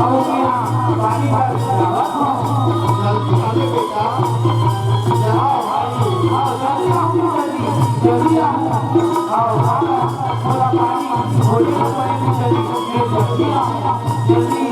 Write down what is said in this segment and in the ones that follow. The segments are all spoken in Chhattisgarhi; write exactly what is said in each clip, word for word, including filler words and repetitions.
पानी भर के आवत हूँ। जल्दी आवे बेटा। आओ भाई, आओ, जल्दी आओ, जल्दी, जल्दी आओ। आओ, आओ, थोड़ा पानी, थोड़ी सा पानी, जल्दी, जल्दी आओ, जल्दी।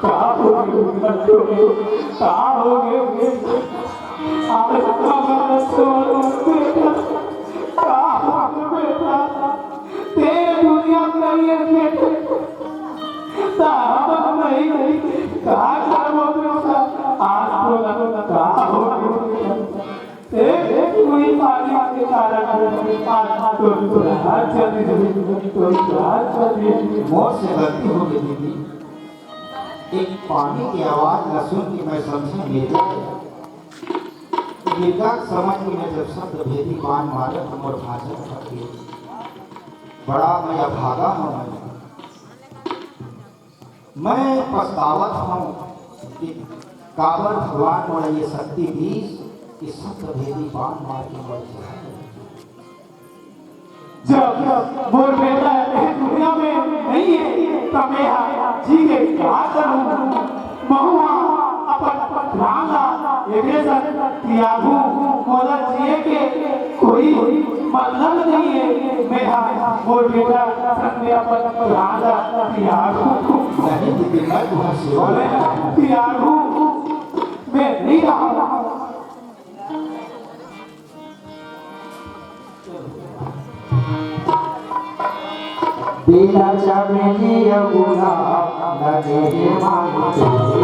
का हो गे? का हो गे? आज हमारा सोनू बेटा, का हो गे बेटा? तेरे दुनिया में नहीं है बेटा। का हो गे? आज तो का हो गे? एक, एक कोई पानी के कारण आज तो, तो रात चली गई, तो रात चली गई। मोर से गलती हो गई दीदी। एक पानी के आवाज ला सुन के मैं समझे मिर्गा। मिर्गा समझ के मैं जब शब्द भेदी बाण मारे तो मोर भाषा खत्म। बड़ा मैं अभागा हूँ मैं। मैं पछतावत हूँ कि काबर भगवान मोला ये शक्ति दीस कि शब्द भेदी बाण मार के मोर जहर जब मोर बेटा ए दुनिया में नहीं है, त मेहा जी के का करूं? महूं अपन प्राण ला एके संग तियागहूं। मोला जिए के कोई मतलब नहीं है। मेहा मोर बेटा संग में अपन प्राण ला तियागहूं। नहीं दीदी, मैं तुम्हारी सेवा में तियागहूं। मैं नहीं रहा। बेला चमेली अउ गुलाब लगे हे मांग तोरे।